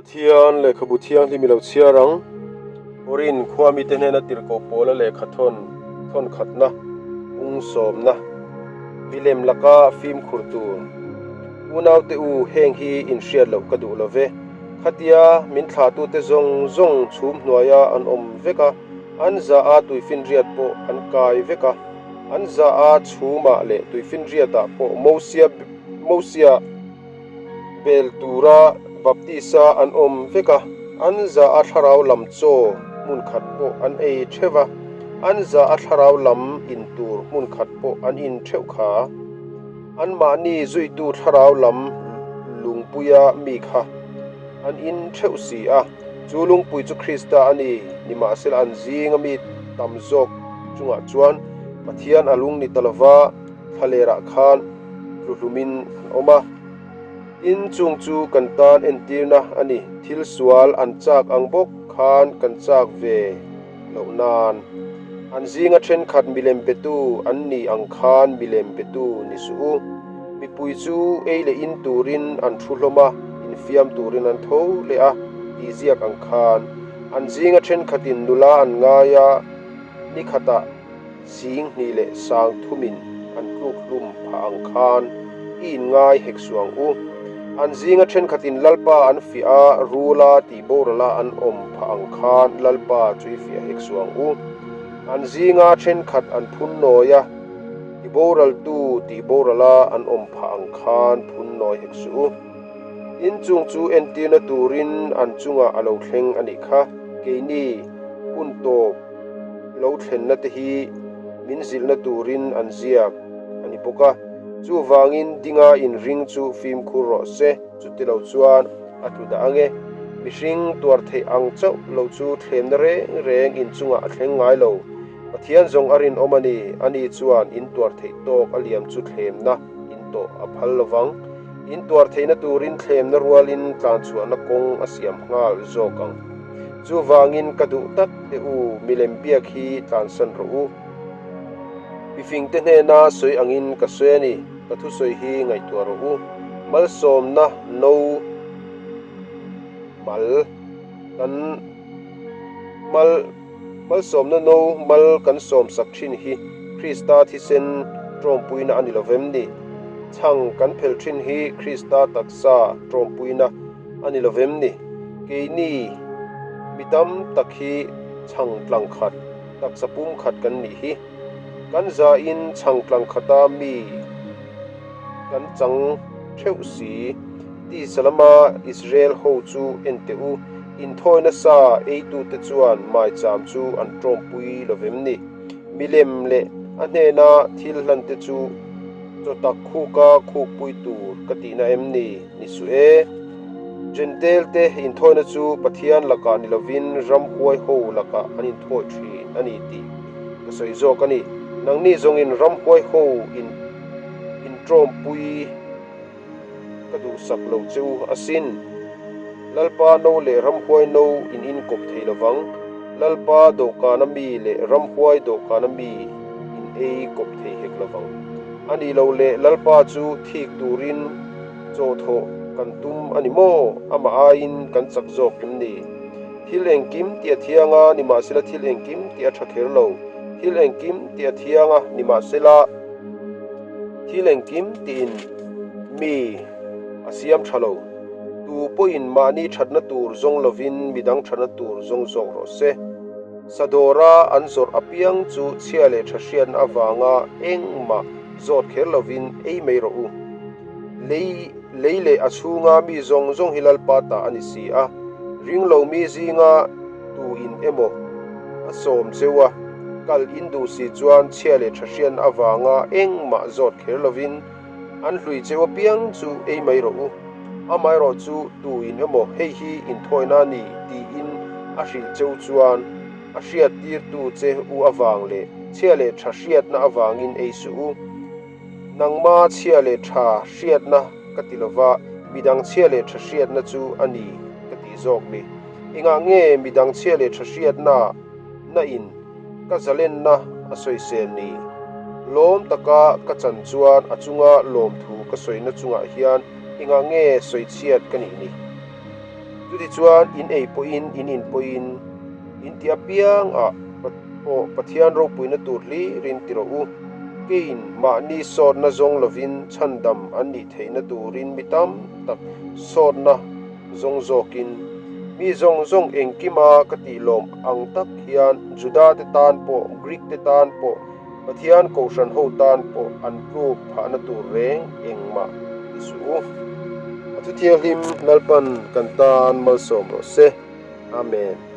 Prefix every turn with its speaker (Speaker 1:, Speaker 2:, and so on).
Speaker 1: Pathian lehkhabu thianghlim i lo chhiar ang. Korin khua mite hnena tirhkoh pawla lehkha thawn thawn khatna, pung sawmna, milem laka fimkhur tur. Unaute u, heng hi inhriat loh ka duh lo ve. Khatia min thlahtute zawng zawng chhum hnuaia an awm vek a, an za a tuifinriat pawh an kai vek a, an za a chhumah leh tuifinriatah pawh Mosia Mosia bel tura baptisa an awm vek a, an za a thlarau lam chaw hmun khat pawh an ei theuh a, an za a thlarau lam in tur hmun khat pawh an in theuh kha. Anmahni zuitu thlarau lam lungpuia mi kha an in theuh si a, chu lungpui chu Krista a ni, nimahsela an zinga mi tam zawk chungah chuan Pathian a lung ni ta lova thlalerah khan tluhlumin an awm a. Tin, chung chu kan tan entirna a ni, thil sual an chak ang bawk khan kan chak ve loh nan. An zinga thenkhat milem betu an ni ang khan milem betu ni suh u. Mipui chu ei leh in turin an thu hlawm a, infiam turin an tho leh a tih ziak ang khan. An zinga thenkhatin nula an ngai a, ni khatah zing hnih leh sang thumin an tluk hlum phah ang khan i inngai hek suh ang u. An zinga thenkhatin Lalpa an fiah a, rula tih borala an awm phah ang khan Lalpa chu i fiah hek suh ang u. An zinga thenkhat an phun nawi a, ti boraltu tih borala an awm phah ang khan phun nawi hek suh u. Inchung chu entirna turin an chungah a lo thleng a nih kha, keini hun tawp. lo thlenna te hi min zilhna turin an ziak a ni bawk a, chuvangin dinga inring chu fimkhur rawh se, chuti lo chuan a tlu dah ang e. Mihring tuar theih ang chauh lo chu thlemna reng reng inchungah a thleng ngai lo. Pathian zawng a rinawm a ni, ani chuan in tuar theih tawk a liam chu thlemna in tawh a phal lo vang. In tuar theihna turin thlemna rualin tlanchhuahna kawng a siam nghal zawk ang. Chuvangin ka duh tak te u, milem biak hi tlansan rawh u. Mifingte hnena sawi angin ka sawi a ni, ka thusawi hi ngaihtuah rawh u. Malsawmna no mal kan mal malsawmna no mal kan sawmsak thin hi Krista thisen tawmpuina a ni lo vem ni? Chhang kan phel thin hi Krista taksa tawmpuina a ni lo vem ni? Keini mi tam tak hi chhang tlang khat, taksa pum khat kan nih hi. Kan zain chhang tlang khata mi kan chang theuh si. Tisa lama Israel ho chu en teh u, inthawi nasa eitute chuan maicham chu an tawmpui lo vem ni? Milem leh a hnena thil hlante chu chawtak khuka khukpui tur ka tihna em ni? Ni suh e. Jentail te inthawina chu Pathian lakah ni lovin ramhuai ho lakah an inthawi thin a ni tih ka sawi zawk a ni. Nangni zawngin ramhuai ho in intawmpui ka duhsak lo che u asin. Lalpa no leh ramhuai no in inkawp thei lovang. Lalpa dawhkana mi leh ramhuai dawhkana mi in ei kawp thei hek lovang. A nih loh leh Lalpa chu thik turin chaw thawh kan tum a ni maw? Amah aiin kan chak zawk em ni? Thil engkim tih a thiang a, nimahsela thil engkim tih a tha kher lo. Thil engkim tih a thiang a, nimahsela thil engkim tiin mi a siam tha lo. Tu pawhin mahni thatna tur zawng lovin midang thatna tur zawng zawk rawh se. Sadawra an zawrh apiang chu chhia leh tha hriatna avanga engmah zawt kher lovin ei mai rawh u. Lei lei leh a chhunga mi zawng zawng hi Lalpa ta a ni si a, ring lo mi zinga tu in emaw a sawm cheu a, kal in duh si chuan chhia leh tha hriatna avanga engmah zawt kher lovin an hlui cheu apiang chu ei mai rawh u. Amaherawh chu tu in emaw hei hi inthawina a ni tiin a hrilh cheu chuan a hriattirtu che u avang leh chhia leh tha hriatna avangin ei suh u. Nangma chhia leh tha hriatna ka ti lova, midang chhia leh tha hriatna chu a ni ka tih zawk ni. Engah nge midang chhia leh tha hriatna na in Ka zalenna a sawisel ni. Lawm taka ka chan chuan a chunga lawmthu ka sawina chungah hian engah nge sawichhiat ka nih ni? Chutichuan in ei pawhin in in pawhin in ti apiang ah pawh Pathian ropuina tur hlirin ti rawh u. Keiin mahni sawtna zawng lovin chhandam an nih theihna turin mi tam tak sawtna zawng zawkin mi zawng zawng engkima ka tih lawm ang tak hian Juda te tan pawh Greek te tan pawh Pathian Kohhran ho tan pawh an tluk phahna tur reng engmah ti suh u. A thu thianghlim Lalpan kan tan malsawm rawh se. Amen.